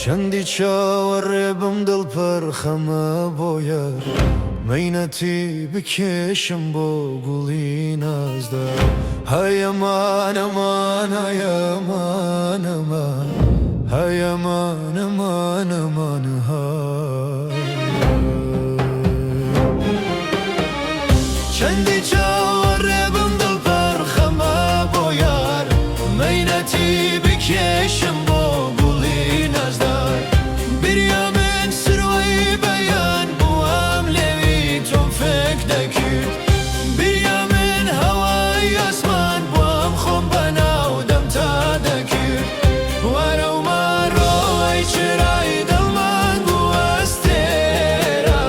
چەندی چاوەڕێ بم دڵ پڕ خەمە بۆ یار مەینەتی بکێشم بۆ گوڵی نازدار هەی ئەمان ئەمان هەی ئەمان ئەمان هەی ئەمان ئەمان ئەمان های. چەندی چاوەڕێ بم دڵ پڕ خەمە بۆ یار مەینەتی بکێشم بۆ گوڵی نازدار بریا من سروەی بەیان بووم لێوی تۆم فێک دەکرد بریا من هەوای ئاسمان بووم خۆم بەناو دەمتا دەکرد وەرە و ماڕۆ ئەی چرای دڵمان بوو ئەستێرە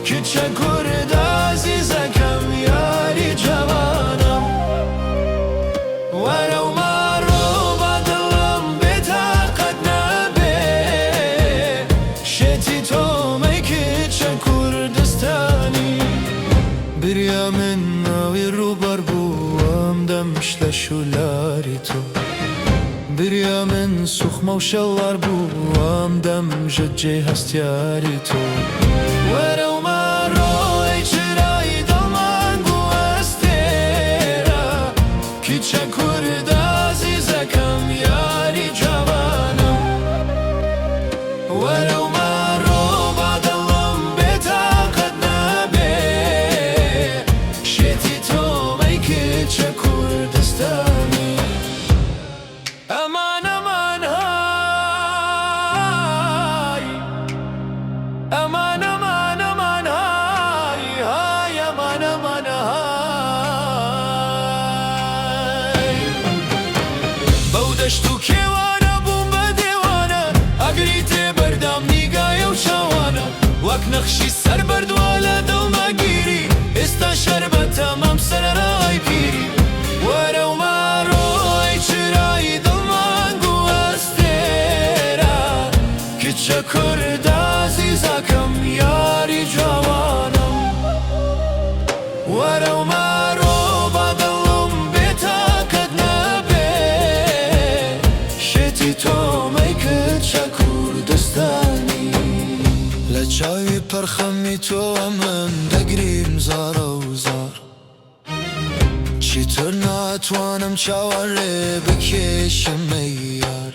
کچە کورد ئازیزەکەم یاری جەوانم وەرە و ماڕۆ با دڵم بێتاقەت نەبێ شێتی تۆمەی کچە کوردستانی بریا من ناوی ڕووبار بووم دەمش لە شولاری تۆ بریا من سوخمە و شەلوار بووم دەم ژە جێ هەستیاری تۆ وەرە و ماڕۆ ئەی چرای دڵمان بوو ئەستێرە کچە کورد ئازیزەکەم یاری جوانم وەرە و ماڕۆ با دڵم بێتاقەت نەبێ شێتی تۆمەی کچە کوردستانی ئەمان ئەمان های ئەمان ئەمان ئەمان های های ئەمان ئەمان های بەو دەشت و کێوانە بووم بە دێوانە ئاگری تێبەردام نیگایە و چاوانە وەک نەخشی سەر بەردووە لە دڵما گیری ئێستا شەربەتە مام سەرەڕای پیری وەرە و ماڕۆ ئەی چرای دڵمان گوو ئەستێرە کچە کورد ئازیزەکەم یاری جوانم وەرە و ماڕۆ با دڵم بێتاقەت نەبێ شێتی تۆمەی کچە کوردستانی لە چاوی پڕخەمی تۆ من دەگریم زارە و زار چیتر ناتوانم چاوەڕێ بکێشم ئەی یار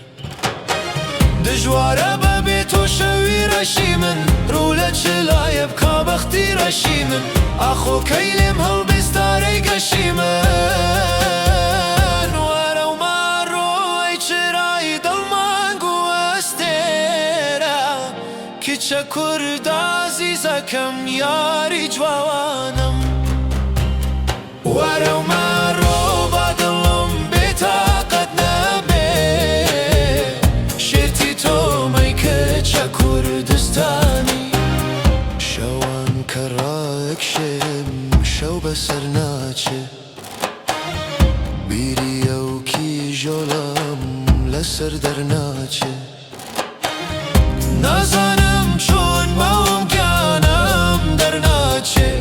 دژوارە بەبێ تۆ شەوی ڕەشی من ڕوو لە چ لایە بکا بەختی ڕەشی من ئاخۆ کەی لێم هەڵبێستارەی گەشی من وەرە و ماڕۆ ئەی چرای دڵمان گوو ئەستێرە کچە کورد ئازیزەکەم یاری جوانم وەرە و ماڕۆ با دڵم بێتاقەت نەبێ شێتی تۆمەی کچە کوردستانی شەوان کە ڕاکشێم شەو بەسەر ناچێ بیری ئەو کیژۆڵەم لەسەر دەرناچێ نازانم چۆن بەوم گیانم دەرناچێ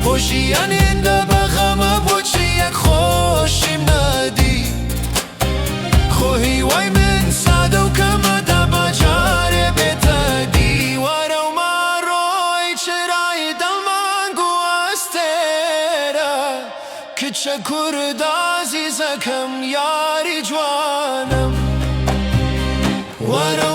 بۆ ژیان هێندە بەغەمە بۆچی یەک خۆشیم نەدی خۆ هیوای من سادە و کەمە دەبا جارێ بێتە دی وەرە و ماڕۆی چرای دڵمان گوو ئەستێرە کچە کورد ئازیزەکەم یاری جوانم وەرە.